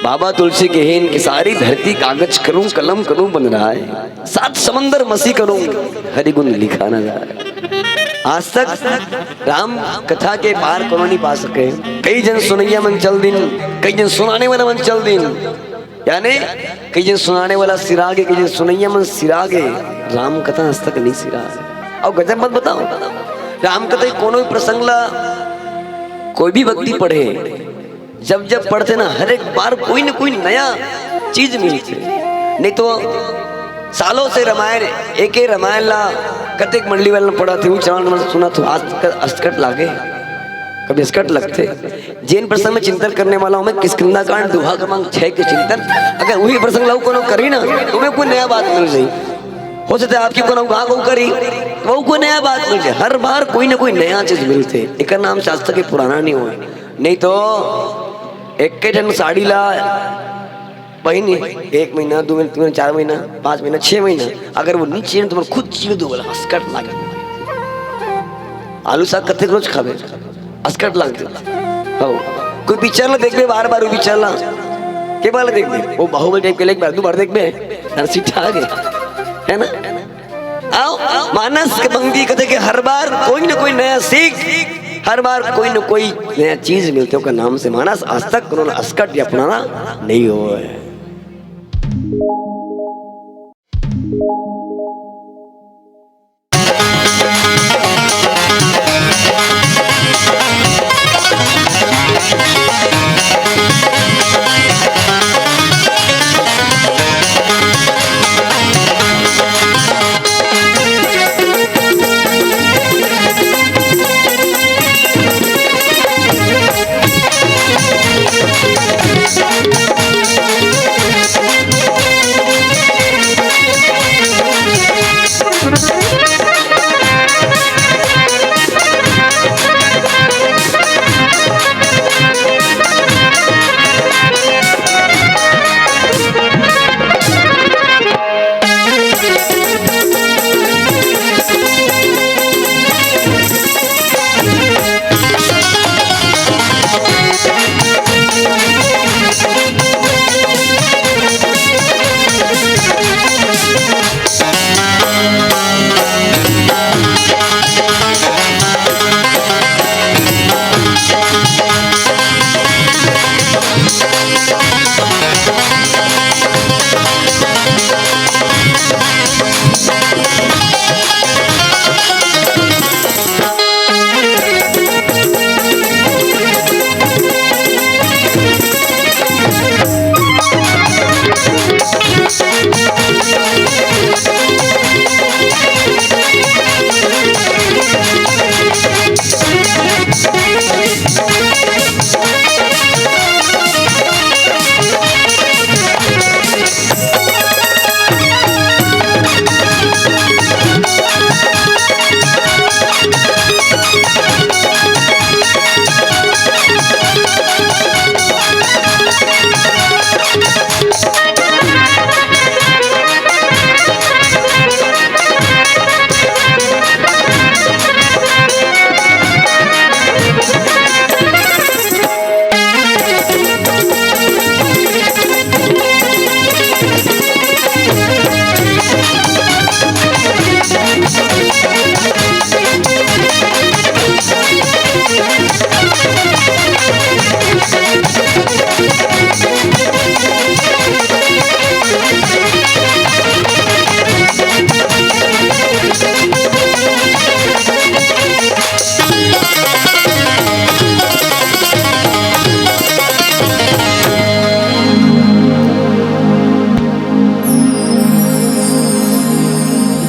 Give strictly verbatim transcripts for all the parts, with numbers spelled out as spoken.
बाबा तुलसी के हेन कि सारी धरती कागज करूं, कलम करूं बन रहा है, सात समंदर मसी करूं, हरि गुण लिखा ना जाए। आज तक राम कथा के पार कोनो नहीं पा सके। कई जन सुनैया मन चल दिन, कई जन सुनाने वाला मन चल दिन, यानी कई जन सुनाने वाला सिरा गे, कई जन सुनैया मन सिरा गे, राम कथा आज तक नहीं सिरा है। अउ गजब मत बताओ, राम कथा के कोनो भी प्रसंग ला कोई भी व्यक्ति पढ़े, जब जब पढ़थे ना, हर एक बार कोई न कोई नया चीज मिलथे। नहीं तो सालों से रामायण, एके रामायण ला कतेक मंडली वाला पढ़त हे, वो चरण मन सुनत हो, आज तक असकट लागे, कभी असकट लगथे। जेन प्रसंग में चिंतन करने वाला हूँ मैं, किष्किंधा कांड दोहा क्रमांक छह के चिंतन, अगर वही प्रसंग ला कोनो करी ना, तो मैं कोई नया बात मिल जाही। हो सकता है आपकी कोनो गाँव को करी, तो वो कोई नया बात मिल जाए। हर बार कोई ना कोई नया चीज मिलथे, एकर नाम शास्त्र के पुराना नहीं हुआ। नहीं तो एक के जन साड़ी ला पहिनी, एक महीना, दो महीना, तीन महीना, चार महीना, पाँच महीना, छह महीना, अगर वो नहीं चीर, तो खुद चीर दो, बोला, "हंसकट लागत।" आलू साग कतेक रोज खाबे, असकट लागत। हो, कोई पिक्चर ला देखबे, बार बार वो पिक्चर ला के बार देखबे, वो बाहुबली टाइप के ला एक बार, दो बार देखबे, नरसिंह ठाक है, है ना? आओ, मानस के भंगी कथे कि हर बार कोई न कोई नया सीख, हर बार कोई न कोई नया चीज मिलथे, ओकर नाम से मानस आज तक कोनो ला असकट या अपनाना नहीं होय।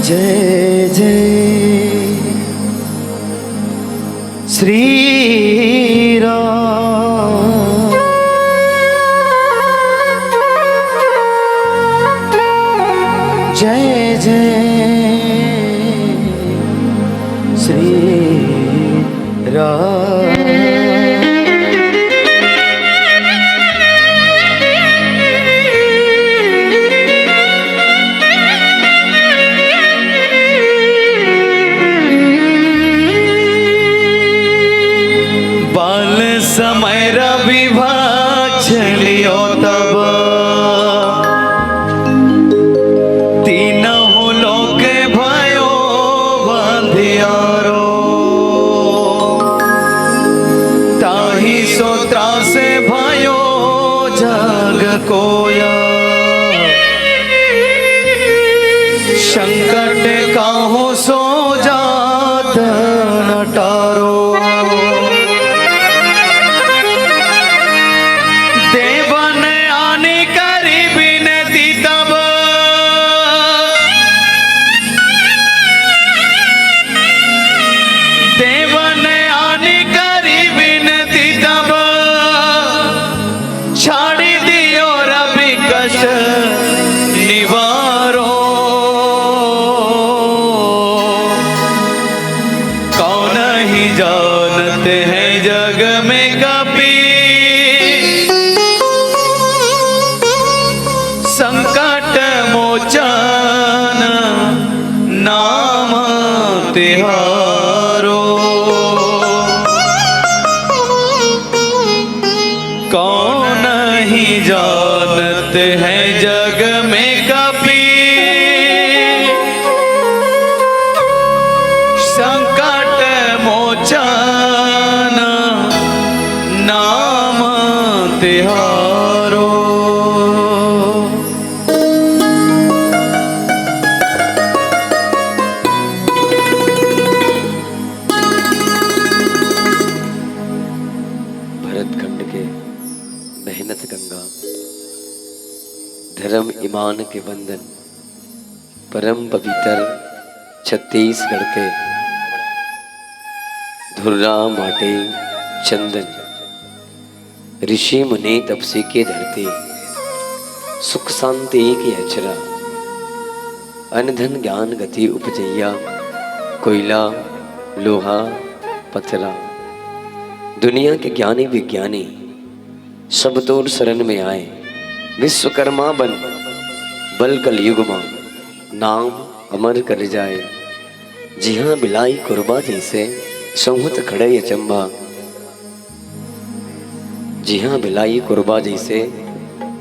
जय जय श्री राम। जय जय श्री राम। बाल समय रविभा छलियो तब जग कोया, संकट काहू सो जात न टारो। देवन आने करी बिनती तब, देवन आने करी बिनती तब, छाड़ी दियो रवि कष्ट निवारो। कौन ही जानते हैं जग में कपि, संकट मोचन नाम तिहारो। कौन ही जानते हैं जग में कपि, संकट मोचन नाम तिहारो। भरतखंड के मेहनत गंगा, धर्म ईमान के बंधन, परम पवित्र छत्तीसगढ़ के धुर्रा माटी चंदन, ऋषि मुनि तपसी के धरती, सुख शांति के अचरा, अन्न धन ज्ञान गति उपजैया, कोयला, लोहा, पथरा। दुनिया के ज्ञानी विज्ञानी सब तोर शरण में आए। विश्वकर्मा बन बल कलयुग मा, नाम अमर कर जाए। जिहाँ बिलाई कुरबा जैसे, संहुत खड़े अचंभा। जिहाँ बिलाई कुरबा जैसे,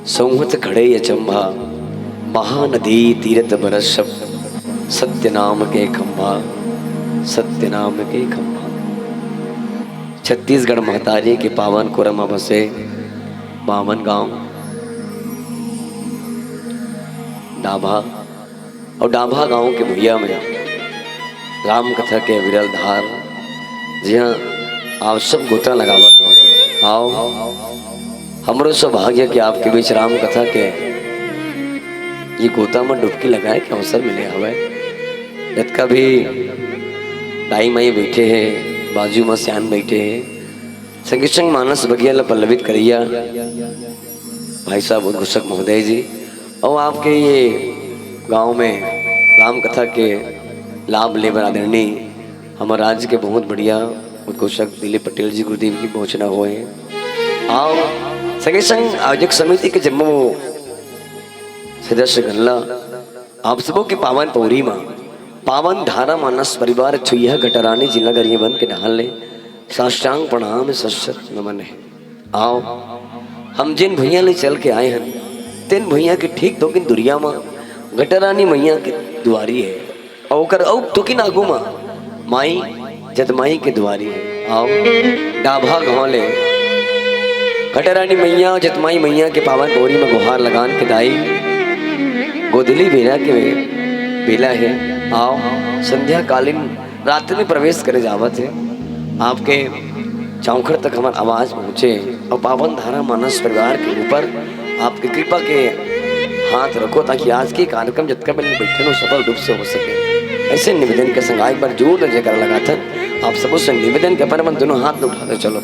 संहुत खड़े अचंभा। महानदी तीरथ बरस सब, सत्य नाम के खंभा, सत्य नाम के खंभा। छत्तीसगढ़ महतारी के पावन कुरम बसे पावन गांव डाभा। अउ डाभा गांव के भुइया में राम कथा के विरल धार, जिहाँ आप सब गोता लगावत हो। आओ, हमरो सौभाग्य कि आपके बीच राम कथा के ये गोता में डुबकी लगाए के अवसर मिले हवय। जतका भी दाई माई बैठे हैं, बाजू में सियान बैठे हैं, संगे संग मानस बगिया ला पल्लवित करैया भाई साहब उद्घोषक महोदय जी, और आपके ये गांव में राम कथा के लाभ लेबर आदरणीय हमारे राज्य के बहुत बढ़िया उद्घोषक दिलीप पटेल जी गुरुदेव की घोषणा हुए हैं। आओ, संगे संग आयोजक समिति के जम्मो सदस्य गणला, आप सबों के पावन पौरी मा पावन धारा मानस परिवार छुइया घटारानी जिला गरियाबंद के डहान ले साष्टांग प्रणाम सशत नमन है। आओ, हम जिन भुइयां ले चल के आए हन, तेन भुइयां के ठीक दोकिन दुरिया मा घटारानी मैया के दुआरी है। अउ ओकर अउ दोकिन आगू मा माई जतमाई के दुआरी है। आओ, डाभा गांव ले घटारानी मैया, जतमाई मैया के पावन पौरी मा गुहार लगान के दाई गोधली बेरा के बेला है। आओ, संध्याकालीन रात्रि में प्रवेश करे जावत है। आपके चौखट तक हमार आवाज पहुँचे और पावन धारा मानस परिवार के ऊपर आपकी कृपा के हाथ रखो, ताकि आज के कार्यक्रम जतका पहले बैठे हो, सफल रूप से हो सके। ऐसे निवेदन के संग एक बार जोर से जयकारा लगाथन। आप सबों से निवेदन के अपन अपन दोनों हाथ उठा दो, चलो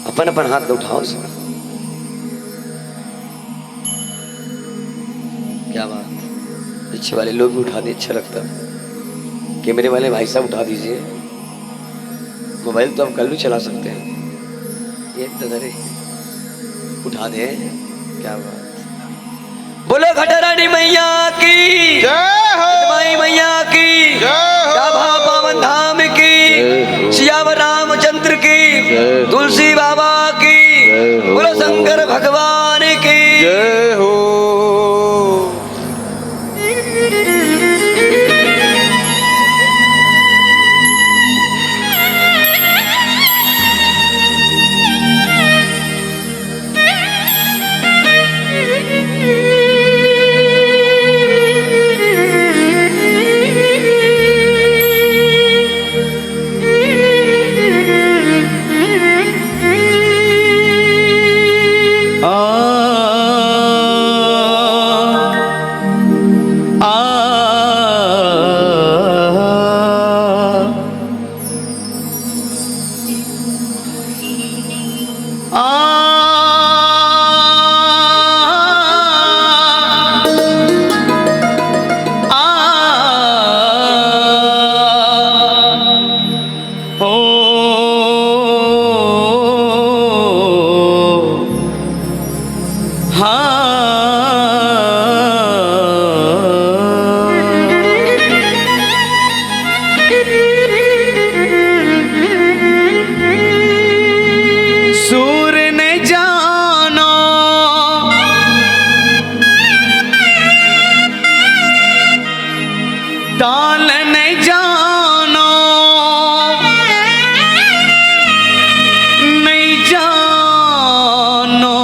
अपन अपन हाथ उठाओ सर। क्या बात, पीछे वाले लोग भी उठा दे, अच्छा लगता। कैमरे वाले भाई साहब उठा दीजिए। मोबाइल तो आप कल भी चला सकते हैं। ये तो धरे, उठा दे। क्या बात। बोलो घटारानी मैया की जय हो। माई मैया की जय हो। डाभा पावन धाम की जय हो। सियावर रामचंद्र की जय हो। तुलसी बाबा की जय हो। बोलो शंकर भगवान की जय हो। आ, आ, आ, आ, हो, हाँ। सुर न जानो, ताल न जानो, नहीं जानो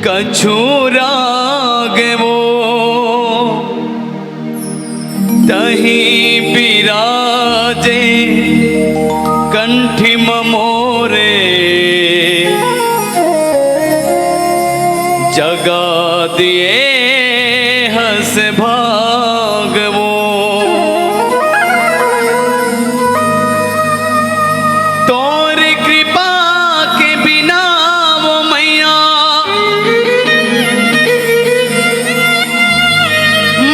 कछु राग वो। तहीं बिराजे कंठ म मोरे, जगा दिए हस भाग वो। तोर कृपा के बिना वो मैया,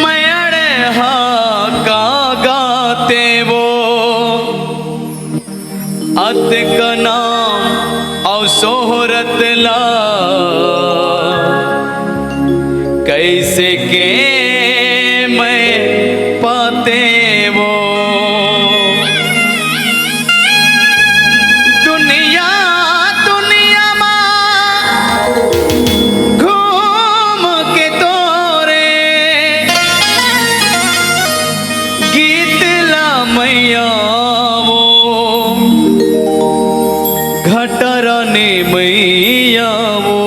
मैं अड़हा का गाते वो। अतका नाम अउ शोहरत ला, कइसे के मैं पाते वो। दुनिया, दुनिया मा घूम के तोरे गीत ला मैया वो, घटा रानी मैया वो,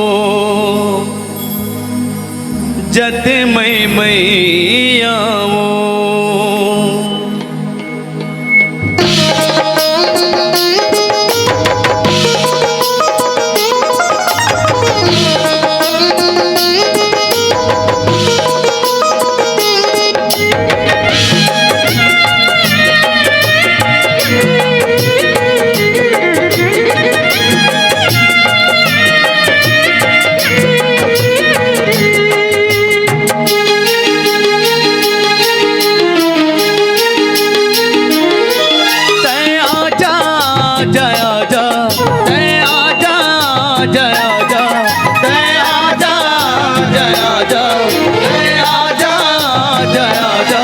जत मई मैया वो। तैं आजा, आजा, आजा, तैं आजा, आजा, आजा, तैं आजा, आजा, आजा, तैं आजा, आजा, आजा,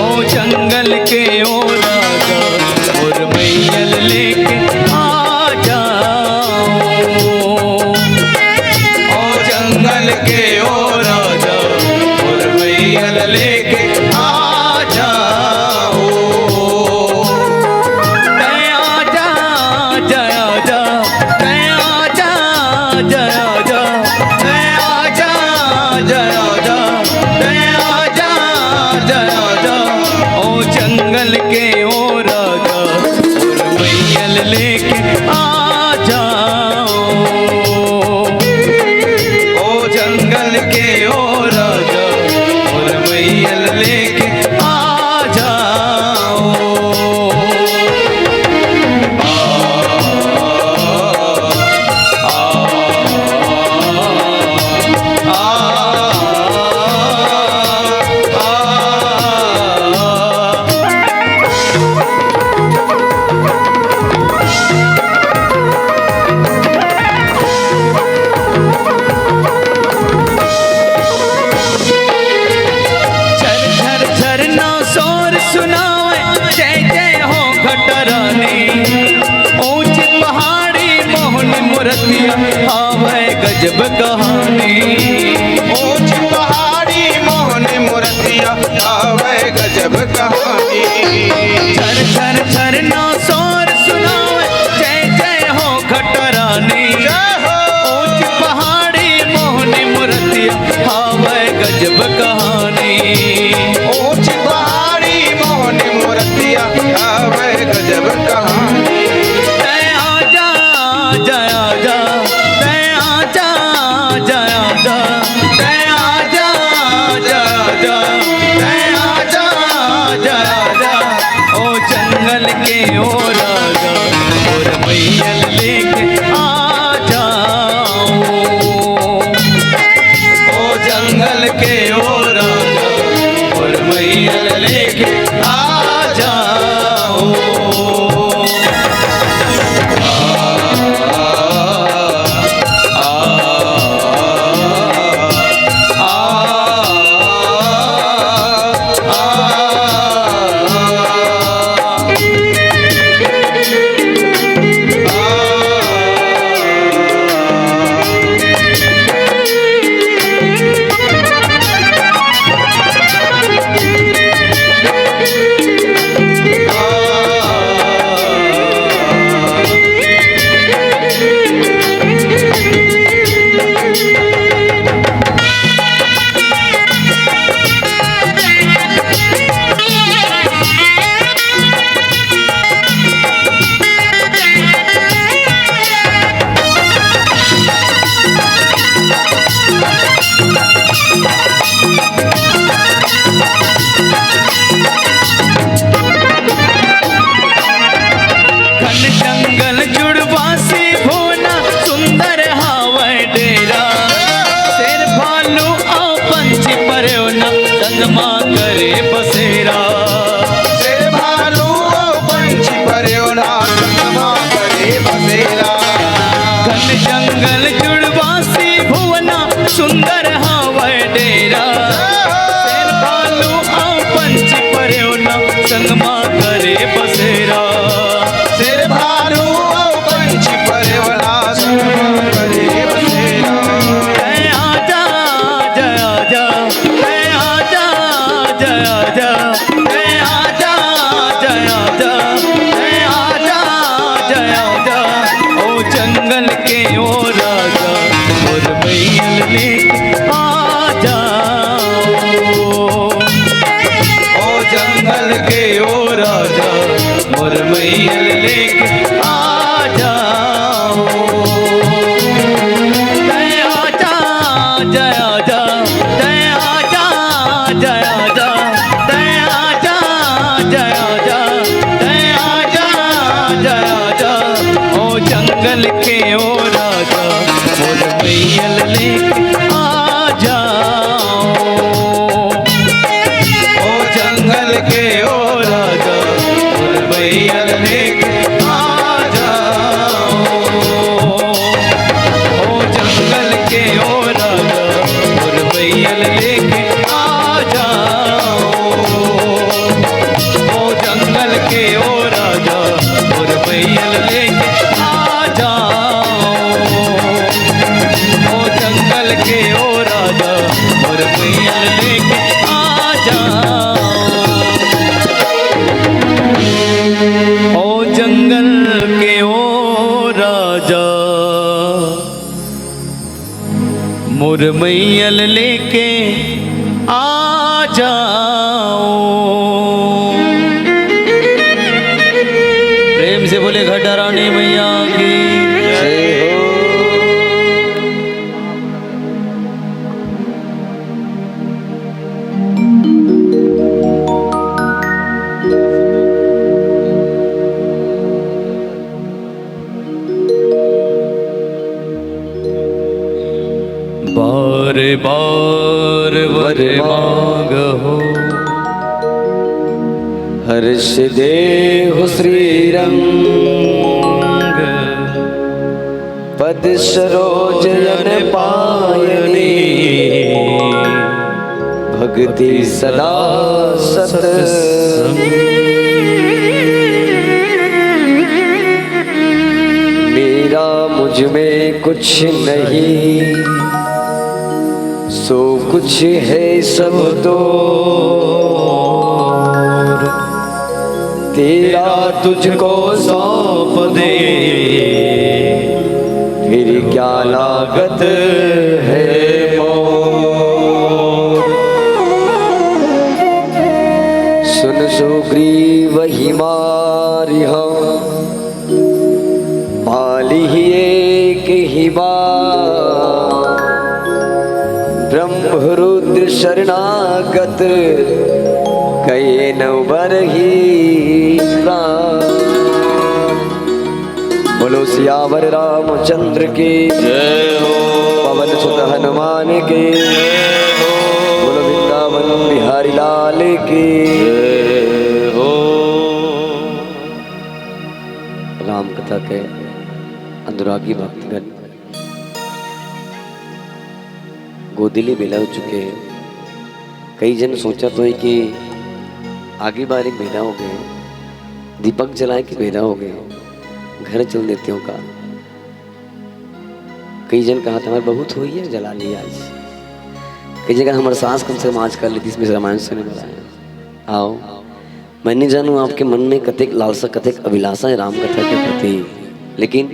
ओ जंगल के ओ राजा, मोर मैया ल लेके आ जाओ। ओ जंगल के ओ राजा, मोर मैया ल लेके आ जाओ। तैं आजा, आजा, आजा, तैं आजा, आजा, आजा, तैं आजा, आजा, आजा, तैं आजा, आजा, आजा, ओ जंगल के ओ राजा, मोर मैया ल लेके आ जाओ। ओ जंगल के ओ राजा, मोर मैया ल लेके आ जाओ। आ, आ, आ, आ, आ, आ। झर झर झरना शोर सुनावे, जय जय हो घटा रानी। ऊंच पहाड़ी मोहनी मूरतिया, हावय गजब कहानी। ऊंच पहाड़ी मोहनी मूरतिया, हावय गजब कहानी। झर झर झरना शोर सुनावे, जय जय हो घटा रानी। जय हो। ऊंच पहाड़ी मोहनी मूरतिया, हावय गजब कहानी। ऊंच पहाड़ी मोहनी मूरतिया, हावय गजब कहानी। तैं आजा, आजा, आजा, तैं आजा, के ओ राजा, मोर मैया ल लेके आ जाओ। घन जंगल जुड़वासी भुवना, सुंदर हावय डेरा। शेर भालू अउ पंछी परेवना, संग मा करे बसेरा। शेर भालू अउ पंछी परेवना, संग मा करे बसेरा। घन जंगल जुड़वासी भुवना, सुंदर हावय डेरा। शेर भालू अउ पंछी परेवना, संग मा करे बसेरा। शेर भालू अउ पंछी परेवना, संग मा करे बसेरा। ए आजा, जय आजा, ए आजा, जय आजा। ए आजा, जय आजा, ए आजा, जय आजा। ओ जंगल के ओ राजा, मोर मैया ल लेके आ जाओ। ओ जंगल के ओ राजा, मोर मैया ल लेके आ जाओ। जय आजा, जय आजा, जय आजा, जय आजा, जय आजा, जय आजा, जय आजा, जय आजा। ओ जंगल के ओ राजा, मोर मैया ल लेके आ जाओ। ओ जंगल के ओ राजा, मोर मैया ल लेके आ जाओ। ओ जंगल के ओ राजा, मोर मैया ल लेके आ जाओ। ओ जंगल के ओ राजा, मोर मैया ल लेके आ जाओ। ओ जंगल के ओ राजा, मोर मैया ल लेके आ जाओ। ओ जंगल के ओ राजा, मोर मैया ल लेके आ जाओ। प्रेम से बोले घटा रानी मैया की जय हो। बार बार वर मांगहु, हर्ष देहु श्रीरंग। पद सरोज अन पायनी, भक्ति सदा सतसंग। मेरा मुझ में कुछ नहीं, सो कुछ है सब तो। तेरा तुझको सौंप दे, फिर क्या लागत है मोर। सुन सुग्रीव हिमारि हम, पालिहि एक ही बार। ब्रह्म रुद्र शरणागत, कहे न बरही प्राण। बोलो सियावर रामचंद्र की जय हो। पवन सुत हनुमान की जय हो। बिहारी लाल की जय हो। राम कथा के अनुरागी भक्तगण, गोदली बेला हो चुके हैं। कई जन सोचत होही कि आगी बारी बेरा हो गए, दीपक जलाए के बेरा हो गए, घर चल देते हो का। कई जन कहा था, "हमारे बहुत हुई है, जला लिया आज।" कई जगह हमारे सास कम से कम आज कर लेती, इसमें रामायण सुने वाला है। आओ, मैं नहीं जानू आपके मन में कतेक लालसा, कतेक अभिलाषा है राम कथा के प्रति, लेकिन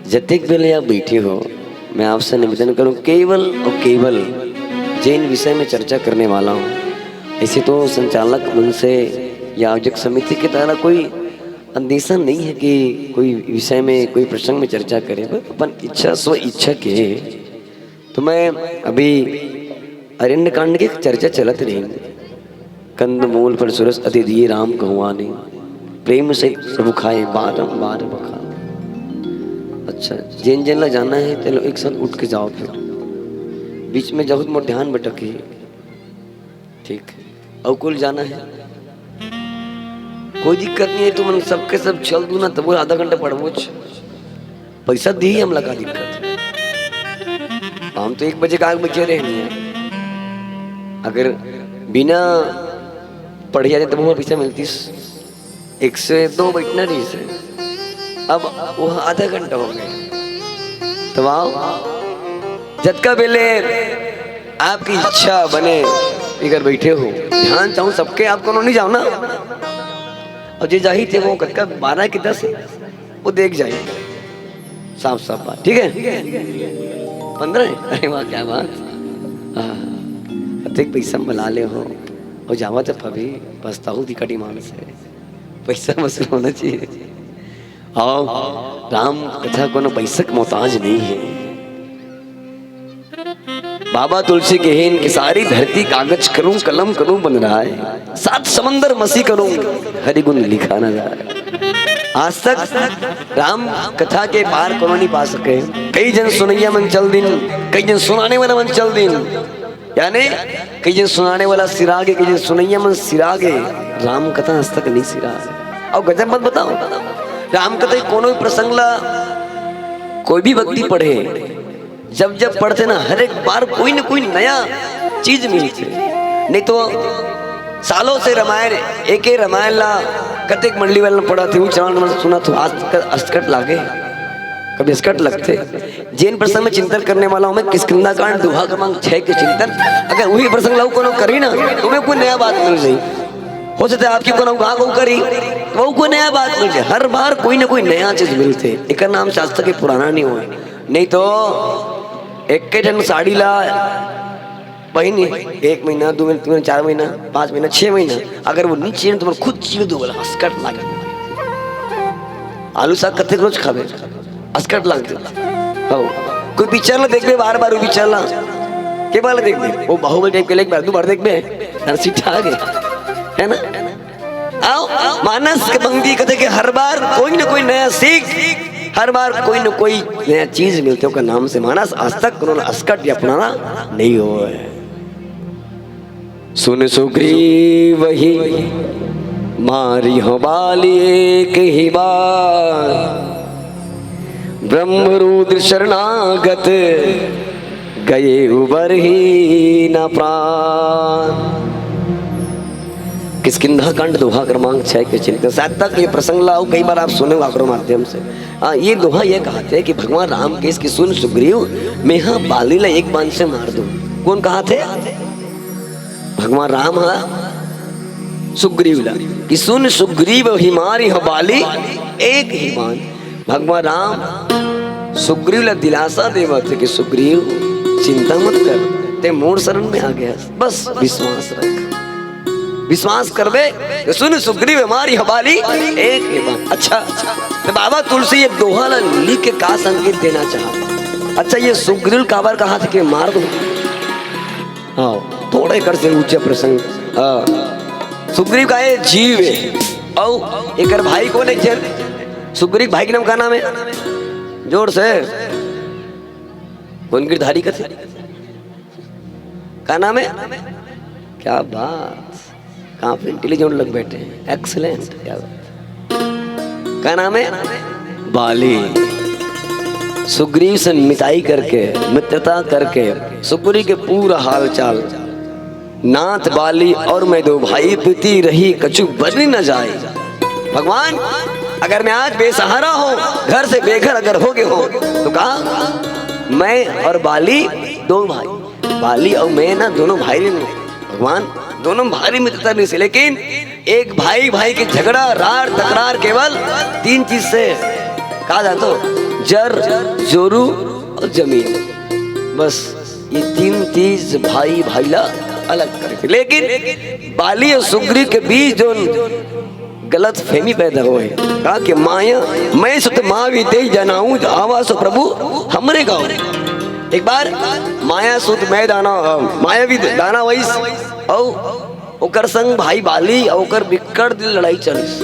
जतेक बेले आप बैठे हो, मैं आपसे निवेदन करूं, केवल और केवल जिन विषय में चर्चा करने वाला हूं, ऐसे तो संचालक मन से या आयोजक समिति के द्वारा कोई अंदेशा नहीं है कि कोई विषय में, कोई प्रसंग में चर्चा करें, बस अपन इच्छा, स्व इच्छा के। तो मैं अभी अरण्य कांड के चर्चा चलत रही, कंद मूल फल सुरस अति दिए राम कहु आने, प्रेम से प्रभु खाए बारंबार बखान। अच्छा, जेन जेन ला जाना है, चलो एक साथ उठ के जाओ, फिर बीच में जाओ तो मोर ध्यान भटक ही। ठीक, अउ कुल जाना है, कोई दिक्कत नहीं है, तुमन सबके सब चल दू ना, तब वो आधा घंटा पढ़बो छ। पैसा दी हमला का दिक्कत है? हम तो एक बजे का आग बचे रहे नहीं है। अगर बिना पढ़े जाते तब हमें पैसा मिलतीस। एक से दो बैठना नहीं से, अब वो आधा घंटा हो गया। तो आओ, जतका बेले आपकी इच्छा बने, इधर बैठे हो, ध्यान चाहूँ सबके, आप कोनो नहीं जाओ ना। और जे जाही थे वो कतका बारह की दस है, वो देख जाए, साफ साफ बात, ठीक है? पंद्रह है? अरे वाह, क्या बात। हाँ, अतेक पैसा मला ले हो, और जावा जब अभी पछताऊ दिखा डिमांड से, पैसा वसूल होना चाहिए। आओ, राम कथा कोनो पैसा के मोहताज नहीं है। बाबा तुलसी कहिन कि सारी धरती कागज करूं, कलम करूं बन रहा है, सात समंदर मसी करूं, हरि गुण लिखा न जाए। आज तक राम कथा के पार कोनो नहीं पा सके। कई जन सुनैया मन चल दिन, कई जन सुनाने वाला मन चल दिन, यानी कई जन सुनाने वाला सिरा गे, कई जन सुनैया मन सिरा गे, राम कथा आज तक नहीं सिरा। और गजब मत बताओ, राम कथा के कोनो भी प्रसंग ला कोई भी व्यक्ति पढ़े, जब जब पढ़ते ना, हर एक बार कोई न कोई नया चीज मिलते। नहीं तो सालों से रामायण, एक ही रामायण ला कतेक मंडली वाला पढ़ा थे, वो चरण में सुना तो आज तक अस्कट लागे, कभी अस्कट लगते। जेन प्रसंग में चिंतन करने वाला हूँ मैं, किष्किंधा कांड, दोहा क्रमांक छह के चिंतन, अगर वही प्रसंग ला कोनो करी ना, तो मैं कोई नया बात मिल जाई। हो सकता है आपकी कोनो गाँव को करी, तो वो कोई नया बात मिल जाए। हर बार कोई ना कोई नया चीज मिलते, एक नाम शास्त्र के पुराना नहीं हुआ। नहीं तो एक के जन साड़ी ला पहिनी, एक महीना, दो महीना, तीन महीना, चार महीना, पाँच महीना, छह महीना, अगर वो नहीं चीर तो खुद चीर दो, बोला, "अस्कट लागे।" आलू साग कतेक रोज खाबे, अस्कट लागे। हो, कोई पिक्चर ला देखबे, बार बार वो पिक्चर ला के बार देखबे, वो बाहुबली टाइप के ला एक बार, दो बार देखबे, नरसी ठा गे, है ना? आओ, मानस के भंगी कथे कि हर बार कोई ना कोई नया सीख, हर बार कोई ना कोई नया चीज मिलते, ओकर नाम से मानस आज तक कोनो ला अस्कट या अपनाना नहीं होय। सुन सुग्रीव ही मारी हो बाली एक ही बार, ब्रह्म रुद्र शरणागत गए उबर ही न प्राण। किष्किंधा कांड दोहा क्रमांक छह के चिंतन। शायद तक ये प्रसंग लाओ, कई बार आप सुने हो आपके माध्यम से। हाँ, ये दोहा ये कहते हैं कि भगवान राम के इसकी सुन सुग्रीव, मैं हाँ बाली ला एक बाण से मार दूं। कौन कहा थे? भगवान राम हा सुग्रीव ला कि सुन सुग्रीव ही मारी ह बाली एक ही बाण। भगवान राम सुग्रीव ला दिलासा देवत हे कि सुग्रीव, चिंता मत कर, ते मोर शरण में आ गया, बस विश्वास रख, विश्वास करबे तो सुन सुग्रीव मारी ह बाली एक ही बाण। अच्छा, तो बाबा तुलसी ये दोहा ला लिख के का संकेत देना चाहता? अच्छा, ये सुग्रीव काबर कहा थे कि मार दो? हाँ, थोड़ा एकर से ऊंचा प्रसंग। हाँ। सुग्रीव का ये जीव है। औ एकर भाई कौन है? जन सुग्रीव भाई के नाम का नाम है? जोर से। कौन गिरधारी का थे? का नाम है? क्या बात, काफी इंटेलिजेंट लोग बैठे हैं, एक्सीलेंट। क्या बात, क्या नाम है? बाली। सुग्रीव से मिताई करके, मित्रता करके, सुग्रीव के पूरा हाल चाल। नाथ बाली और मैं दो भाई, प्रीति रही कछु बरनि न जाए। भगवान, अगर मैं आज बेसहारा हूँ, घर से बेघर अगर हो गए हो, तो कहा, मैं और बाली दो भाई, बाली और मैं ना दोनों भाई नहीं। भगवान, दोनों भारी मित्रता नहीं से, लेकिन एक भाई भाई के झगड़ा, रार तकरार केवल तीन चीज से कहा जाता हो, जर, जोरू और जमीन। बस ये तीन चीज भाई भाई ला अलग करे थे। लेकिन बाली और सुग्रीव के बीच जो गलत फहमी पैदा होए, कहा कि माया, मैं सुत मावी ते जनाऊ, आवा सो प्रभु हमरे गाँव। एक बार माया सुत मैं दाना, अ, मायावी दाना वइस, अउ ओकर संग भाई बाली अउ ओकर बिक्कट दिन लड़ाई चलिस।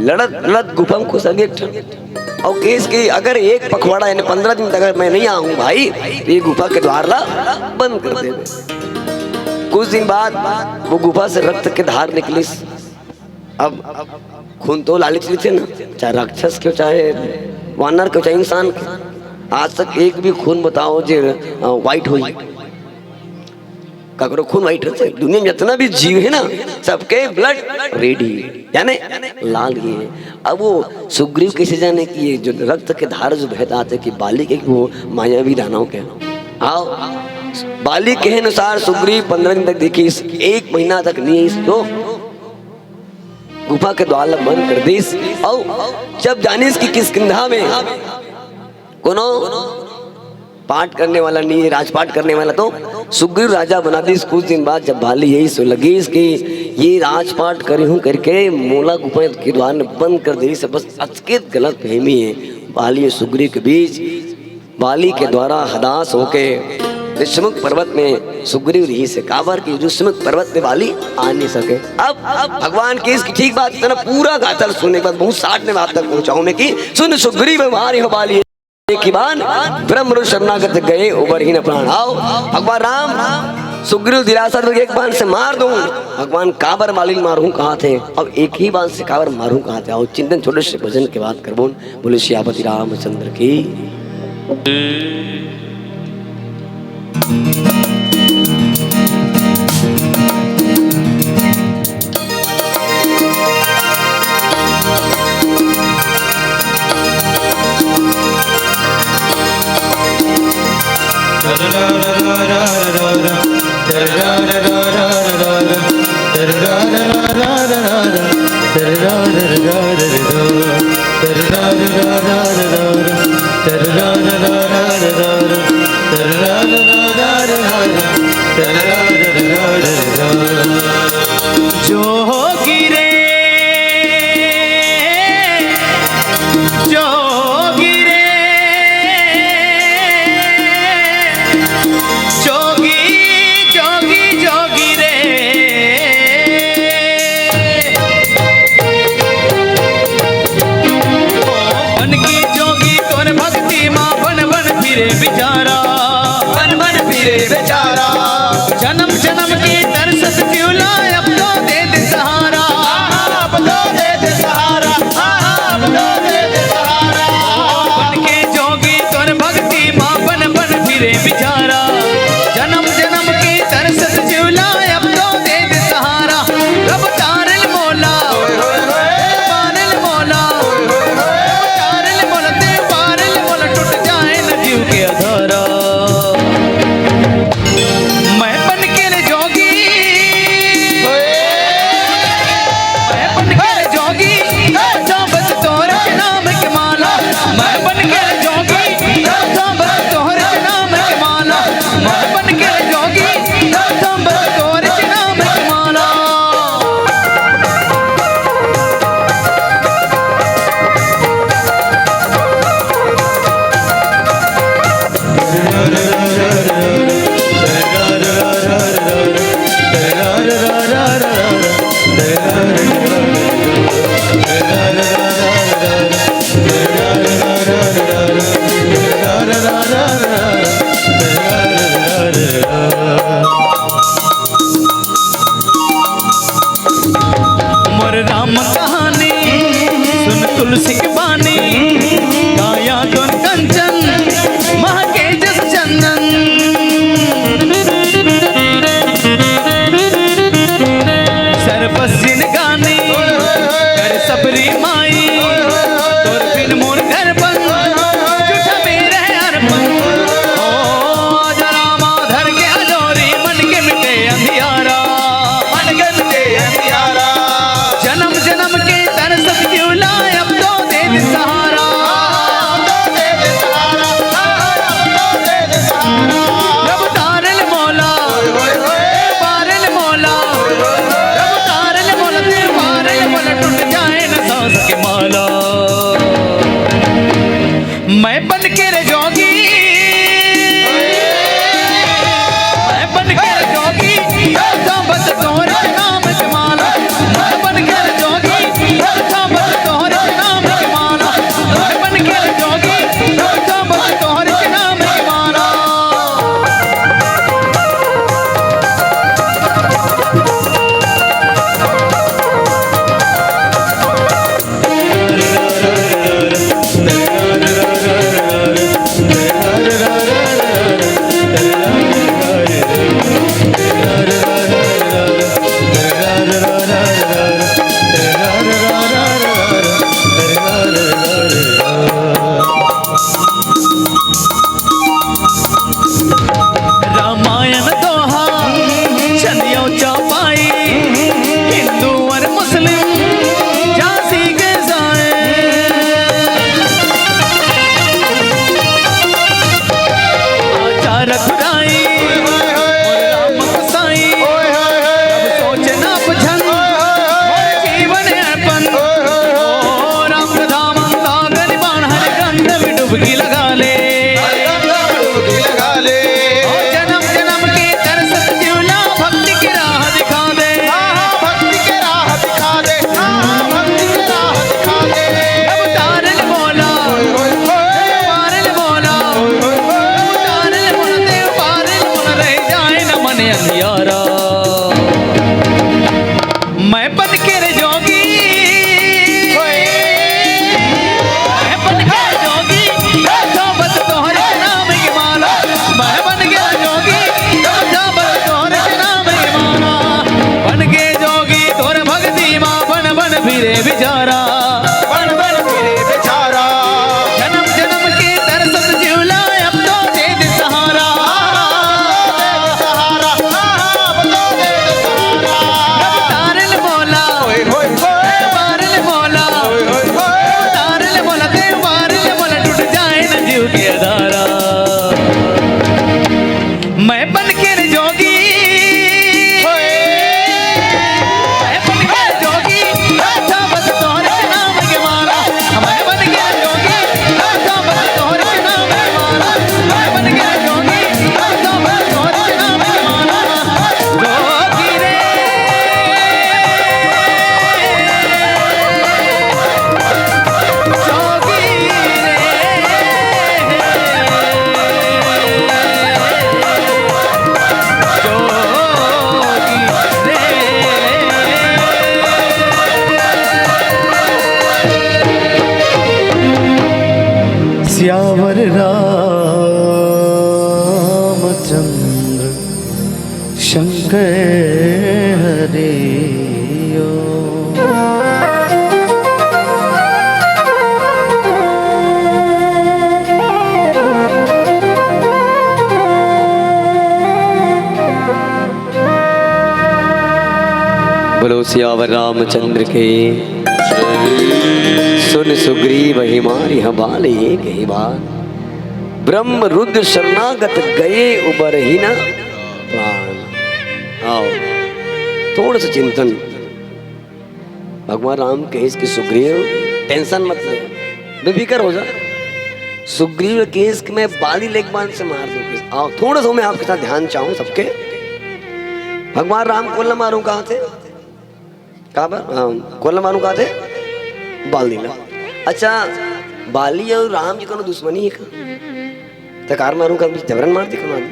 लड़त लड़त गुफा में घुस गे एक ठन। अउ केस कि अगर एक पखवाड़ा यानी पंद्रह दिन तक अगर मैं नहीं आऊँ भाई, तो ये गुफा के द्वार ला बंद कर देबे। कुछ दिन बाद वो गुफा से रक्त के धार निकलिस। अब खून तो लालिच रहिथे ना, चाहे राक्षस के, चाहे वानर के, चाहे इंसान के। आज तक एक भी खून बताओ जे, अ, व्हाइट होई? ककरो खून व्हाइट रहिथे? दुनिया में जितना भी जीव है ना, सबके ब्लड रेड ही है, यानी लाल ही है। अब वो सुग्रीव कैसे जाने कि ये जो रक्त के धार जो बहत आथे कि बाली के, वो मायावी दानव के? आओ, बाली के अनुसार सुग्रीव पंद्रह दिन तक देखिस, एक महीना तक नहीं आइस, तो गुफा के द्वार ला बंद कर दिस। अउ जब जानिस कि किष्किंधा में कोनो पाठ करने वाला नहीं है, राजपाट करने वाला, तो सुग्रीव राजा बना दिस। कुछ दिन बाद जब बाली यही सो लगिस कि ये राजपाट करे हूँ करके मोला गुफा के द्वार में बंद कर दिस, बस अचकित गलत फहमी है बाली और सुग्रीव के बीच। बाली के द्वारा हताश होके ऋष्यमूक पर्वत में सुग्रीव रहिस हे, काबर कि ऋष्यमूक पर्वत में बाली आ नहीं सके। अब, अब भगवान किस की ठीक बात, इतना पूरा गाथल सुनने के बाद बहुत साठ में बात तक पहुंचाऊं मैं कि सुन सुग्रीव मारे हो बाली एक ही बाण, ब्रह्म शरणागत गए उबरहिं न प्राण। आओ, भगवान राम सुग्रीव दिलासा दे एक बाण से मार दूं। भगवान काबर बाली मारूं कहा थे, अब एक ही बाण से काबर मारूं कहा थे। आओ, चिंतन छोटे से भजन के बाद करबोन। बोले सियापति रामचंद्र की। जोगी रे, जोगी रे, जोगी, जोगी, जोगी रे। ओ बन की जोगी तोर भक्ति माँ बन बन फिरे बेचारा, बन बन फिरे बेचारा। जन्म जन्म की तरसत क्यों ला, अब तो दे दे सहारा, अब तो दे दे सहारा, अब तो दे दे सहारा। बन के जोगी तोर भक्ति माँ बन बन फिरे बेचारा। अंधियारा। मैं बन के रे जोगी, मैं बन के रे जोगी, जाबत तोहरे नाम की माला। मैं बन के रे जोगी, जाबत तोहरे नाम की माला। बन के जोगी तोर भक्ति मा, बन बन फिरे बिचारा। बन बन फिरे बिचारा। जन्म जन्म के तरसत जिवला, अब तो दे दे सहारा। सहारा, अब तो दे दे सहारा। रफ्तार ले बोला, ओए होए होए। रफ्तार ले बोला, ओए होए होए। रफ्तार ले बोला, दे बार ले बोला, टूट जाए न जीव के अधारा। मैं बन के रे जोगी, मैं बन के रे जोगी, जाबत तोहरे नाम के माला। मैं बन के रे जोगी, जाबत तोहरे नाम के माला। मैं बन के रे जोगी, जाबत तोहरे नाम के माला। जोगी रे, जोगी रे, जोगी रे। सियावर रामचंद्र शंकर हरिओ। बोलो सियावर रामचंद्र के। सुन सुग्रीव हमारी हबाल एक ही बार, ब्रह्म रुद्र शरणागत गए उबरहिन प्राण। आओ, थोड़ा सा चिंतन। भगवान राम कहिस कि सुग्रीव, टेंशन मत ले, बेफिकर हो जा। सुग्रीव कहिस कि मैं बाली ला एक बाण से मार दूं। आओ, थोड़ा सा मैं आपके साथ ध्यान चाहूं सबके। भगवान राम कोन ला मारूं कहा थे? काबर? हाँ, कोन ला मारूं कहा थे? बाली ला। अच्छा, बाली अउ राम जी कोनो दुश्मनी हे का? त काबर मारूं का? जबरन मार दे कोनो आदमी।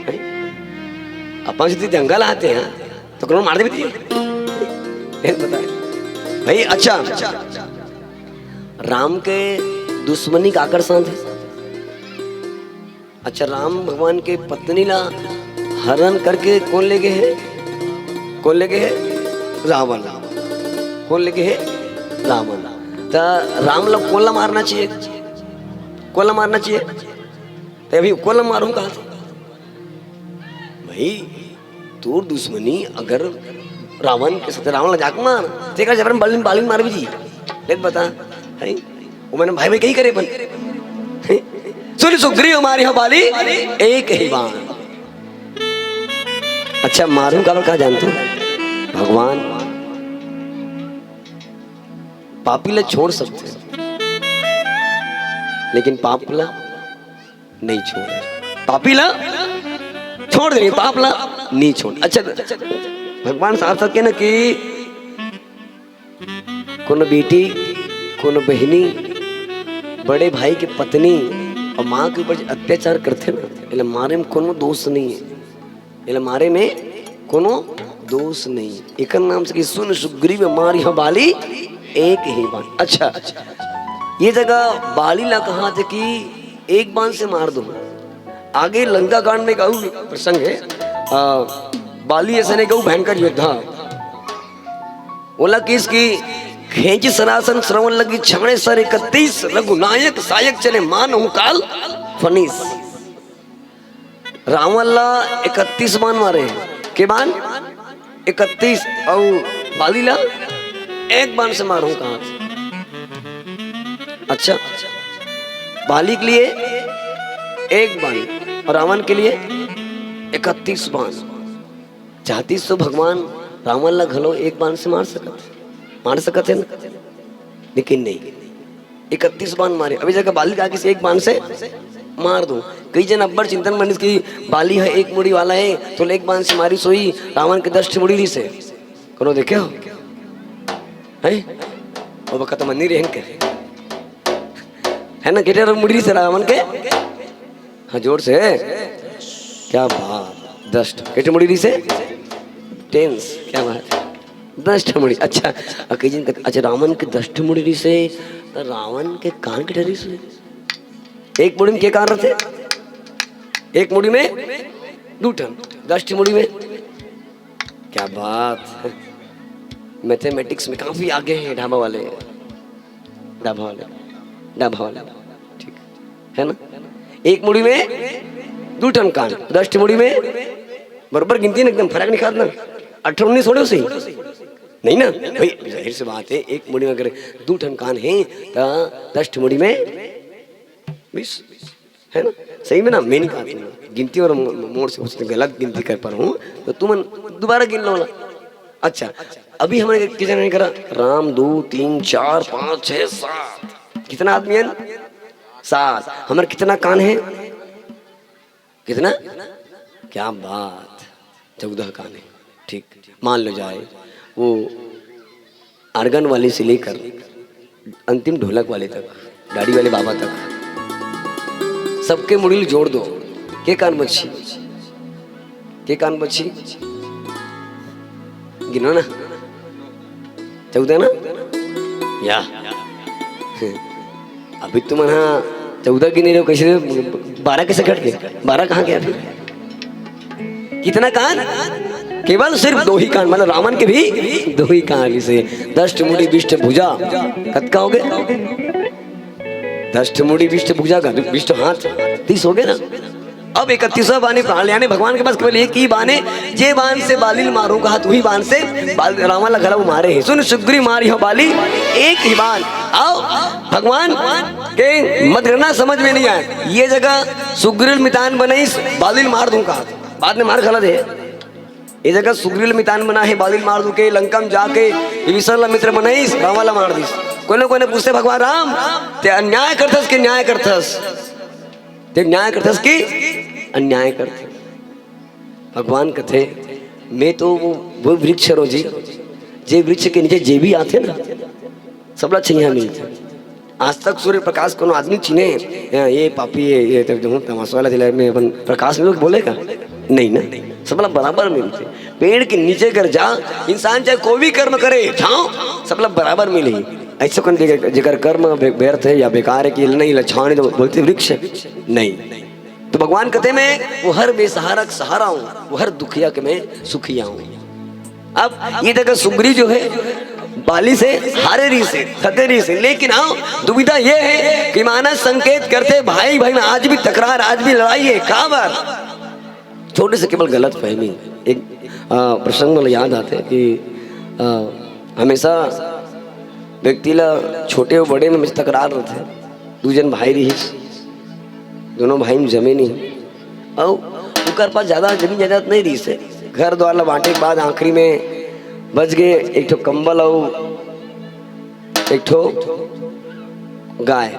हैं? अपन सीधे जंगल आते हैं, तो कोनो मार दे भी। ये बताए। भाई, अच्छा, राम के दुश्मनी काकर साथ हे? अच्छा, राम भगवान के पत्नी ला हरण करके कोन ले गे हे? कोन ले गे हे? रावण। कोन ले गे हे? रावण। त राम ला कोन ला मारना चाहिए? कोन ला मारना चाहिए? त अभी कोन ला मारूं कहा थे? भाई, तोर दुश्मनी अगर रावण के साथ, रावण ला जाके मार, तेकर जबरन बाली, बाली मार भी जी। देख बता, हैं? वो मैंने भाई भाई कही करे अपन। हैं? सुन सुग्रीव मारी हो बाली, एक ही बाण। अच्छा, मारूं काबर कहा जानते हो? भगवान पापी ला छोड़ सकते हैं, लेकिन पाप ला नहीं छोड़। पापी ला छोड़ दे, पाप ला नहीं छोड़। अच्छा, भगवान साफ साफ कहना कि कोनो बेटी, कोनो बहिनी, बड़े भाई के पत्नी अउ माँ के ऊपर जे अत्याचार करथे ना, एला मारे में कोनो दोष नहीं हे। एला मारे में कोनो दोष नहीं। एकर नाम से कि सुन सुग्रीव मारी हो बाली एक ही बाण। अच्छा, ये जगह बाली ला कहा थे कि एक बाण से मार दो। आगे लंका कांड में एक अउ प्रसंग हे, आ, बाली असन एक अउ भयंकर योद्धा। ओला कहिस कि खेंचि सरासन श्रवण लगी छांड़े सर इकतीस, रघुनायक सायक चले मानहु काल फनीस। रावण ला इकतीस बाण मारे। के बाण? इकतीस। अउ बाली ला एक बाण से मारहूं कहा। अच्छा, बाली के लिए एक बाण अउ रावण के लिए इकतीस बाण। चाहतिस तो भगवान रावण ला घलो एक बाण से मार सकत, मार सकत हे ना, लेकिन नहीं, इकतीस बाण मारे। अभी जगह बाली का किसी एक बाण से मार दो। कई जन अब्बड़ चिंतन मनिस कि बाली ह एक मुड़ी वाला हे, तो एक बाण से मारिस होही, रावण के दस ठे मुड़ी रिहिसे। कोनो देखे हो? हैं? ओ बका तो मन नहीं रहन के। है ना, गेटे मुड़ी रिहिसे रावण के? हाँ, जोर से। क्या बात। दस ठो। के ठो मुड़ी रिहिसे? टेंस। क्या बात है, दस ठो मुड़ी। अच्छा, अ, कई झन कहथे, अच्छा, रावण के दस ठो मुड़ी रिहिसे, त रावण के कान के ठो रिहिसे? एक मुड़ी में के कान रहिथे? एक मुड़ी में दू ठन, दस ठो मुड़ी में। क्या बात है, मैथमेटिक्स में काफी आगे हैं ढाबा वाले, ढाबा वाले, ढाबा वाले, ठीक है ना? एक मुड़ी में दू ठन कान, दस ठो मुड़ी में बरोबर गिनती ना, एकदम फर्क नहीं खात ना। अठारह उन्नीस थोड़े हो सही, नहीं ना भाई, जाहिर सी बात है, एक मुड़ी में अगर दू ठन कान है तो दस ठो मुड़ी में बीस, है ना? सही में ना, मैं नहीं कहा तुमने गिनती और मो-, मोड़ से उसने गलत गिनती कर पा रहा हूँ, तो तुम दोबारा गिन लो ना। अच्छा, अभी हमने कितने नहीं करा? राम दो, तीन, चार, पाँच, छः, सात। कितना आदमी है? सात। हमारे कितना कान है? कितना? क्या बात, चौदह कान है। ठीक, मान लो जाए, वो आर्गन वाले से लेकर अंतिम ढोलक वाले तक, दाढ़ी वाले बाबा तक, सबके मुड़ी ल जोड़ दो, के कान बचही? के कान बचही? गिनो ना, चौदह ना? या अभी तुमन हा चौदह गिने रहो, कैसे बारह कैसे घट गए? बारह कहाँ गया फिर? कितना कान? केवल सिर्फ दो ही कान, मतलब रावण के भी दो ही कान। इसे दस ठो मुड़ी, बीस ठो भुजा, कतका हो गए? दस ठो मुड़ी, बीस ठो भुजा का, बीस ठो हाथ, तीस हो गए ना। अब इकतीसवाँ बाने प्राण ले आने भगवान के पास, केवल एक ही बान है, जे बान से बाली ल मारूं कहा, तू ही बान से बाल-, रावण ला घला मारे है। सुन सुग्रीव मारिहौ बाली एक ही बान। अउ भगवान के मतगणना समझ में नहीं आए। ये जगह सुग्रीव मितान बनइस, बाली ल मार दूं कहा, बाद में मार घला दे। ये जगह सुग्रीव मितान बना है, बाली ल मार दूं के, लंका में जाके विभीषण ला मित्र बनइस, रावण ला मार दिस। कोई ना कोई ने पूछते, भगवान राम, ते अन्याय करथस के न्याय करथस? ते न्याय करथस कि अन्याय करथस? भगवान कथे, मैं तो वो, वो वृक्ष हरों जी, जे वृक्ष के नीचे जे भी आथे ना, सबला छइहां मिलथे। आज तक सूर्य प्रकाश कोनो आदमी चिन्हे, "ये, ये पापी है, ये तो जो तमाशा वाला दिला में अपन प्रकाश में बोलेगा?" नहीं ना, सबला बराबर मिलथे। पेड़ के नीचे कर जा, इंसान चाहे कोई भी कर्म करे, छांव, सबला बराबर मिलही। ऐसे कोन जेकर, जेकर कर्म व्य-, व्यर्थ है या बेकार है कि नहीं ला छांव नहीं, तो बोलथे वृक्ष नहीं। तो भगवान कथे, मैं वो हर बेसहारा के सहारा हूँ, वो हर दुखिया के मैं सुखिया हूँ। अब ये देखो, सुग्रीव जो है, बाली से हारे रहिसे, थके रहिसे, लेकिन हाँ, दुविधा ये है कि मानस संकेत करथे, भाई भाई में आज भी तकरार, आज भी लड़ाई है। काबर? छोटे से केवल गलत फहमी। एक, आ, प्रसंग मोला याद आथे कि, आ, हमेशा व्यक्ति ला छोटे अउ बड़े में हमेशा तकरार रहिथे। दू झन भाई रहिस, दोनों भाई में जमे नहीं, अउ ओकर पास ज्यादा जमीन जायदाद नहीं रहिसे। घर द्वार ला बांटे के बाद आखिरी में बच गे एक ठो कंबल अउ एक ठो गाय,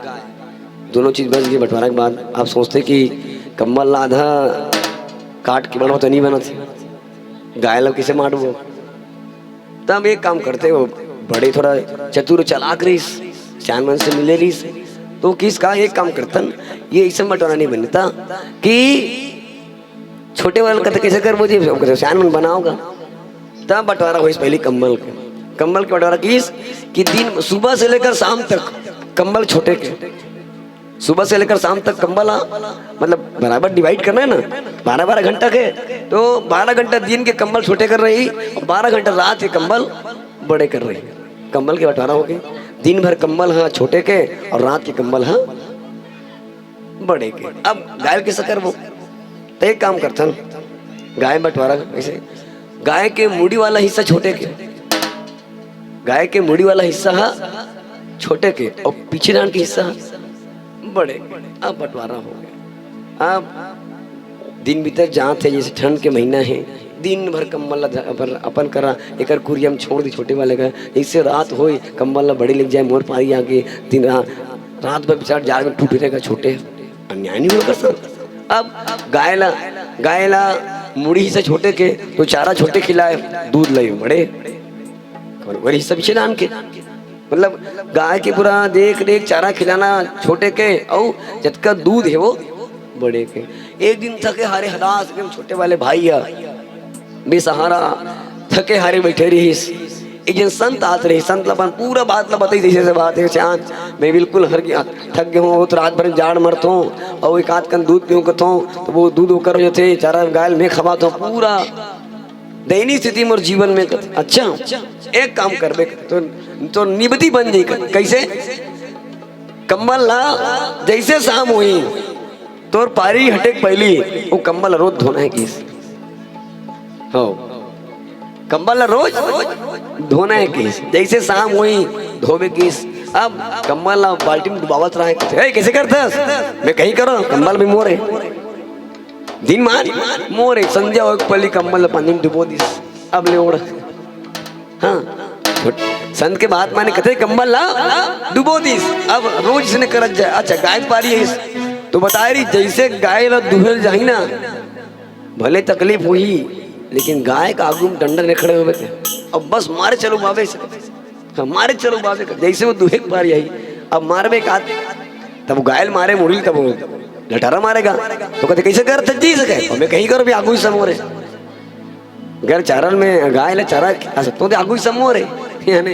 दोनों चीज बच गे बंटवारा के बाद। आप सोचथे कि कंबल ला आधा काट के बनवा तो नहीं बनत हे, गाय ला कैसे मारबो? तब एक काम करथे, वो बड़े थोड़ा चतुर चालाक रहिस, सियान मन से मिले रहिस, तो किहिस का, एक काम करथन, ये ऐसे बंटवारा नहीं बनता कि छोटे वाला कथे, "कैसे करबो जी?" हम कथे, "सियान मन बनाओगा।" तब बंटवारा होइस पहली कंबल के। कंबल के बंटवारा किहिस कि दिन, सुबह से लेकर शाम तक कंबल छोटे के, सुबह से लेकर शाम तक कंबल, हाँ, मतलब बराबर डिवाइड करना है ना, बारह बारह घंटा के, तो बारह घंटा दिन के कंबल छोटे कर रही, बारह घंटा रात के कंबल बड़े कर रही। कंबल के बंटवारा हो गए, दिन भर कंबल, हाँ, छोटे के और रात के कंबल, हाँ, बड़े के। अब गाय के सकर वो, तो एक काम करथन, गाय बंटवारा कैसे, गाय के मुड़ी वाला हिस्सा छोटे के, गाय के मुड़ी वाला हिस्सा हा छोटे के और पीछे डांड के हिस्सा हा बड़े के। अब बंटवारा हो गया। अब दिन बीतत जात हे, जैसे ठंड के महीना है, दिन भर कंबल ला ध-, अपन, अपन करा, एकर कुरिया में छोड़ दी छोटे वाले का, इससे रात होए, कंबल ला बड़े लेके जाए, मोर पारी आके दिन रा-, रात भर बेचारा जाड़ में टूट रहेगा छोटे, अन्याय नहीं होगा सर। अब गाय ला, गाय ला मुड़ी से छोटे के तो चारा छोटे खिलाए, दूध लाई बड़े, और वही सब खिलान के, मतलब गाय के पूरा देख रेख, चारा खिलाना छोटे के, और जतका दूध है वो बड़े के। एक दिन थके हारे हदास, एकदम छोटे वाले भाई ह, बेसहारा, थके हारे बैठे रहिस। एक जन संत आत रहिस, संत ला अपन पूरा बात ला बताइस, जइसे से बात हे, "चांद, मैं बिल्कुल हर गया, थक गया हूँ, वो तो रात भर जाड़ मरत हूँ, और एक आध कन दूध पीऊँ कहत हूँ, तो वो दूध ओकर हो जाथे, चारा गाय ल मैं खवात हूँ।" पूरा दयनीय स्थिति मोर जीवन में। अच्छा, एक काम करबे, तो, तो निबदी बन जाई। कइसे? कंबल ला जइसे शाम होही, तोर पारी हटे के पहिली वो कंबल ला रोज धोना हे किस। हो, कंबल ला रोज धोना हे किस, जइसे शाम होही धोबे किस। अब कंबल ला बाल्टी में डुबावत रहा हे, "ए, कइसे करथस?" "मैं कहीं करो, कंबल भी मोर हे।" दिन मान मोर हे, संझा होय के पहिली कंबल ला पानी में डुबो दिस, अब ले ओढ़। हाँ, संत के बात माने, कथे कंबल ला डुबो दिस, अब रोज इसने करत जाए। अच्छा, गाय के पारी हे, तो बताए रही, जइसे गाय ला दुहे ल जाही ना, भले तकलीफ होही, लेकिन गाय के आगू में डंडा नइ खड़े होबे ते, अब बस मारे चलो बाबे से, हाँ, मारे चलो बाबे का, जइसे वो दुहे के पारी आही, अब मारबे का, तब वो गाय ल मारे मुड़ी ल, तब वो लटारा मारेगा, तो कथे, "कइसे करथस जी?" "अउ मैं कहीं करो भी आगू ही समोरे।" अगर चारन में गाय ला चारा खिला सकत हूँ, तो आगू ही समोरे। यानी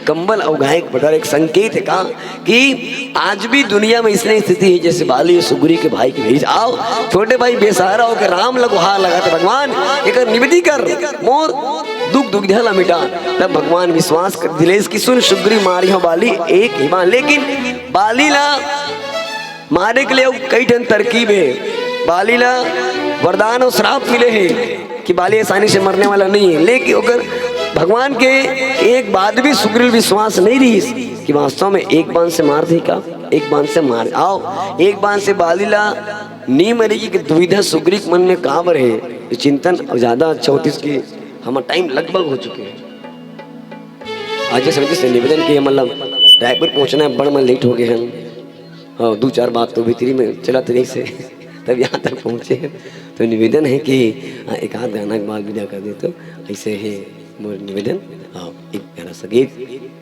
कंबल अउ गाय के बदल एक संकेत हे का, कि आज भी दुनिया में इसने स्थिति हे, जइसे बाली सुग्रीव के भाई के भेज, "आओ, छोटे भाई बेसहारा होके राम ल गुहार लगाथे, भगवान, एकर निवृत्ति कर, मोर दुख दुविधा ला मिटा।" तब भगवान विश्वास कर दिलेस कि, "सुन सुग्रीव, मारिहौं बाली एक ही बाण।" लेकिन बाली ला मारे के लिए अउ कई ठन तरकीब हे। बाली ला वरदान अउ श्राप मिले हे कि बाली आसानी से मरने वाला नहीं हे, लेकिन ओकर भगवान के एक बात भी सुग्रीव विश्वास नहीं रहिस कि वास्तव में एक बाण से मार दी का, एक बाण से मार, आओ, एक बाण से बाली ला नहीं मरेगी कि दुविधा सुग्रीव के मन में काबर हे। ये चिंतन ज्यादा अच्छा होतिस कि हमर टाइम लगभग हो चुके हे। आज ये समिति से निवेदन कि हमन ला रायपुर पहुंचना हे, बड़ मन लेट हो गए हन। हाँ, दू चार बात तो भीतरी में चलत रहिस हे, तब यहाँ तक पहुँचे। तो निवेदन हे कि, हाँ, एक आध गाना के बाद विदा कर दे, तो अइसे हे मोर निवेदन। हाँ, एक प्यारा सा गीत।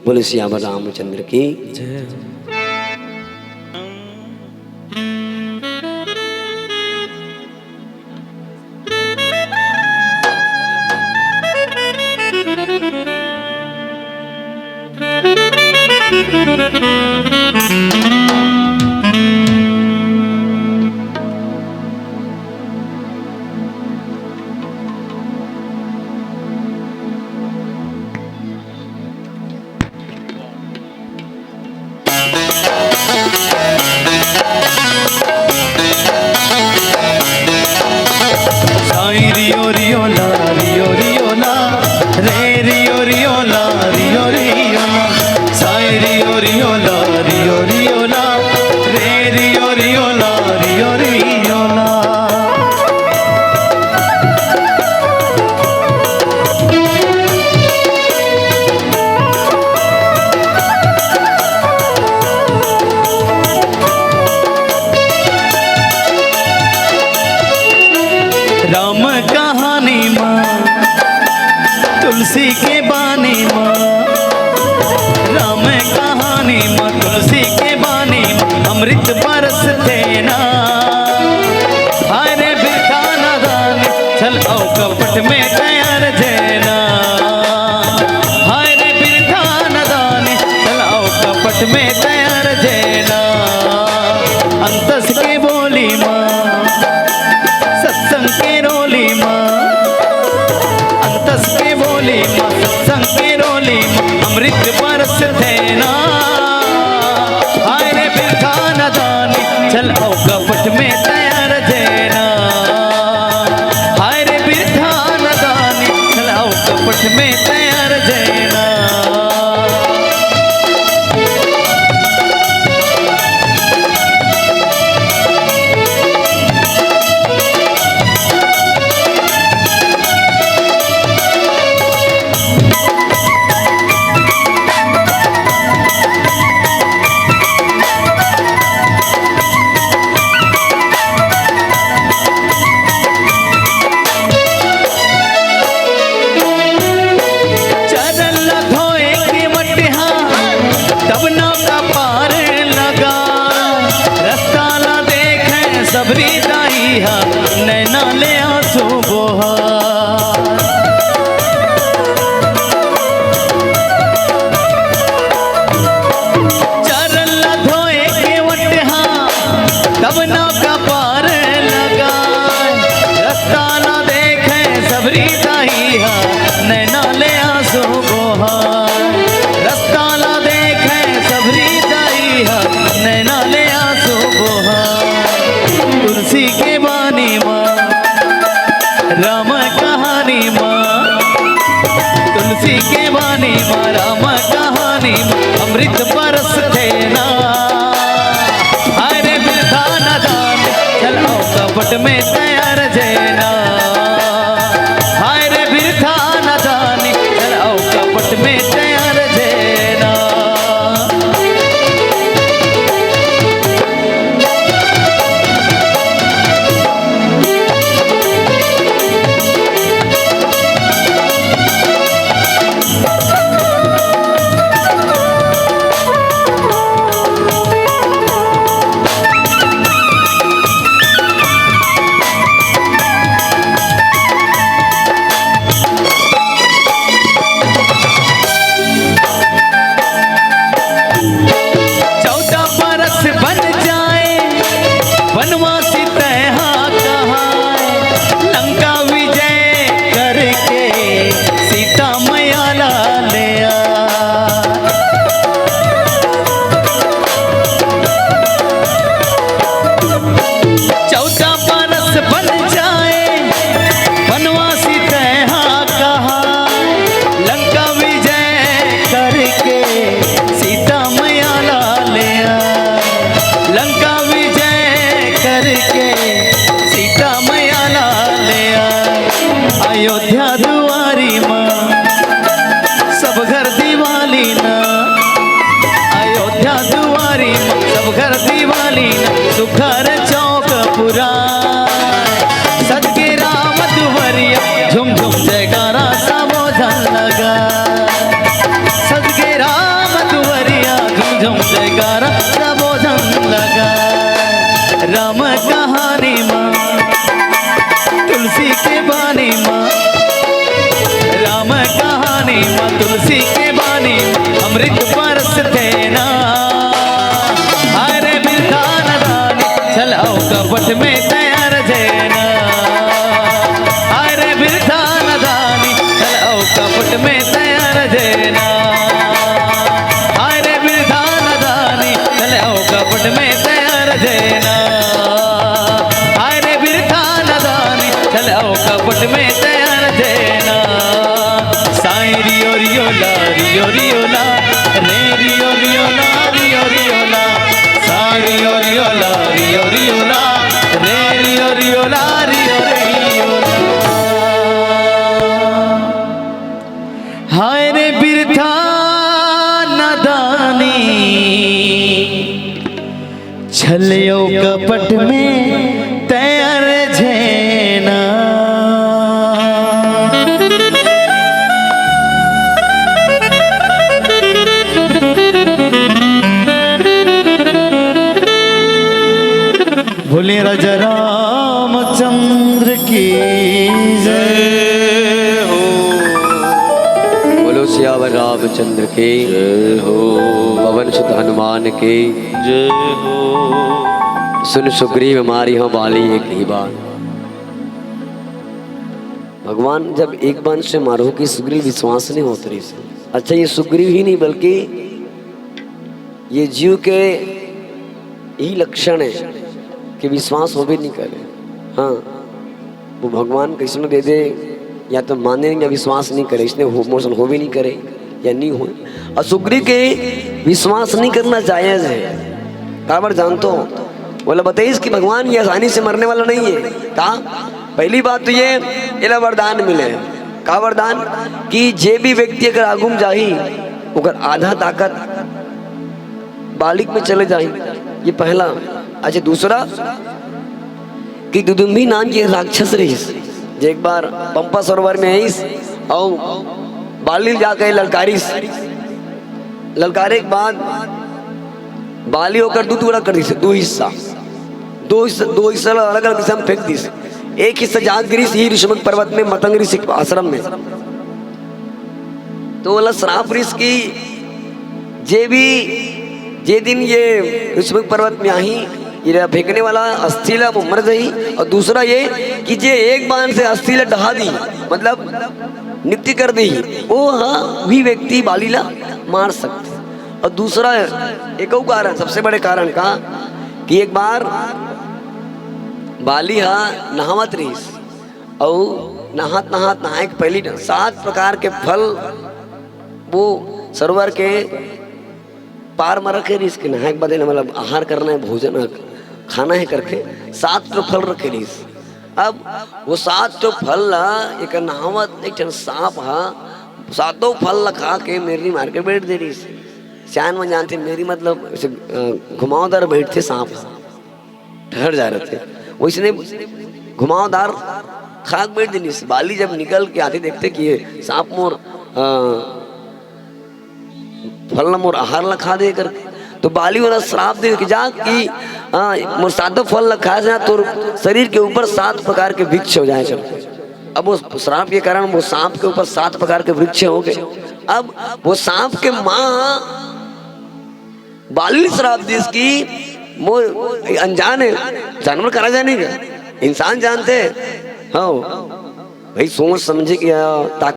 बोले सियावर रामचंद्र की जय। साई रियो रियो ला, रियो रियो ला, रे रियो रियो ला, रियो रियो ला। साई रियो रियो ला, रियो रियो ला, रे रियो रियो ला, रियो रियो ला। राम कहानी मा, तुलसी के बानी मा, राम कहानी मा, तुलसी के बानी मा, अमृत बरस थे ना। हाय रे बिरथा नादानी, छल अउ कपट में तैयार जेना। हाय रे बिरथा नादानी, छल अउ कपट में तैयार जेना। अंतस के बोली मा, सत्संग के रोली मा, अंतस के बोली मा, सत्संग के रोली मा, अमृत बरस थे ना। हाय रे बिरथा नादानी, छल अउ कपट में तैयार जेना। हाय रे बिरथा नादानी, छल अउ कपट में तैयार जेना। सबरी दाई हा नैना ले आंसू बोहा। चरण ला धोए के वटहा, तब नौका पार लगाए। रस्ता ला देखे सबरी दाई हा, नैना ले आंसू बोहा। रस्ता ला देखे सबरी दाई हा, नैना ले आंसू बोहा। तुलसी के बानी मा, राम कहानी मा, तुलसी के बानी मा, राम कहानी मा, अमृत परस थे ना। हाय रे बिरथा नदान, चल आओ कपट में तैयार जैना। हाय रे बिरथा नदानी, चल आओ कपट में तैयार जैना। चौदह बरस बन जाए वनवासी तैहा कहाए, लंका विजय करके सीता मैया ला ले आ। चौदह बरस बन जाए वनवासी तैहा कहाए, लंका विजय करके सीता मैया ला ले आ। लंका विजय करके सीता मैया ला ले आ। अयोध्या दुआरी मा सब घर दिवाली ना। अयोध्या दुआरी मा सब घर दिवाली ना। सुघर चौक पुराए, सज गे राम दुवरिया, झुम झुम जयकारा सबो झन लगा। सज गे राम दुवरिया, झुम झुम जयकारा सबो झन लगा। राम कहानी मा, तुलसी के बानी मा, राम कहानी मा, तुलसी के बानी मा, अमृत परस थे ना। हाय रे बिरथा नदानी, चल आओ कपट में तैयार जैना। हाय रे बिरथा नदानी, चल आओ कपट में तैयार जैना। हाय रे बिरथा नदानी, चल आओ कपट में तैयार जैना। हाय रे बिरथा नदानी, चल आओ कपट में तैयार जैना। साईं रियो रियो ला, रियो रियो ला, रे रियो रियो ला, रियो रियो ला। साईं रियो रियो ला, रियो रियो ला, रे रियो रियो ला, रियो रियो ला। हाय रे बिरथा नदानी, छलियो कपट में तैयार झेना। बोले राजा रामचंद्र की जय हो। बोलो सियावर रामचंद्र की जय हो। पवन सुत हनुमान की जय हो। सुन सुग्रीव मारी हो बाली एक ही बार। भगवान जब एक बार से मारो कि सुग्रीव विश्वास नहीं होत रहिस। अच्छा, ये सुग्रीव ही नहीं बल्कि ये जीव के यही लक्षण है कि विश्वास होबे नहीं करे। हाँ, वो भगवान कइसनो दे दे, या तो माने या विश्वास नहीं करे, इसने हो, मोर सन होबे नहीं करे या नहीं होय। और सुग्रीव के विश्वास नहीं करना जायज है। काबर जानतो? बोला बताइस कि भगवान ये आसानी से मरने वाला नहीं है। का? पहली बात तो ये, एला वरदान मिले है। का वरदान? कि जे भी व्यक्ति अगर आगू में जाही, ओकर आधा ताकत बालिक में चले जाही। ये पहला। अच्छा, दूसरा कि दुदुम्भी नाम के राक्षस रहिस, जे एक बार पंपा सरोवर में आइस और बाली जाके ललकारिस। ललकारे के बाद बाली ओकर दू टुकड़ा कर दिस, दू हिस्सा। दो हिस्सा, दो हिस्सा ला अलग-अलग दिशा में फेंक दिस। एक हिस्सा जात गिरिस ही ऋषिमूक पर्वत में मतंग ऋषि के आश्रम में। तो ओला श्राप रिहिस कि जे भी, जे दिन ये ऋषिमूक पर्वत में आही, ये फेंकने वाला अस्थि ला वो मर जाही, और दूसरा ये कि जे एक बाण से अस्थि ला डहा दी, मतलब नित्य कर दी, वो हाँ, वही व्यक्ति बाली ला मार सकते। और दूसरा एक अउ कारण, सबसे बड़े कारण का कि एक बार बाली हा नहावत रहिस, अउ नहात नहात, नहाए के पहली न सात प्रकार के फल वो सरोवर के पार में रखे रहिस कि नहाए के बाद एला मतलब आहार करना है, भोजन खाना है करके सात ठो फल रखे रहिस। अब वो सात ठो फल ला एक नहावत एक ठन सांप हा सातों फल ला खा के मेरनी मार के बैठ दे रहिस। सियान मन जानथे मेरनी मतलब ऐसे, अ, घुमावदार बैठथे सांप हा। ठहर जा रहिथे, वइसने घुमावदार खा के बैठ दे रहिस। बाली जब निकल के आथे, देखथे कि ये सांप मोर, अ, फल ला मोर आहार ला खा दे करके। तो बाली ओला श्राप दे के जा कि, अ, मोर सातों फल ला खाए से ना तोर शरीर के ऊपर सात प्रकार के वृक्ष हो जाए चल। अब वो श्राप के कारण वो सांप के ऊपर सात प्रकार के वृक्ष हो गए। अब वो सांप के माँ बाली श्राप दिस कि मोर अनजान है, जानवर करा जाने का, इंसान जानथे। हाँ भाई, सोच समझे कि, आ, ताकि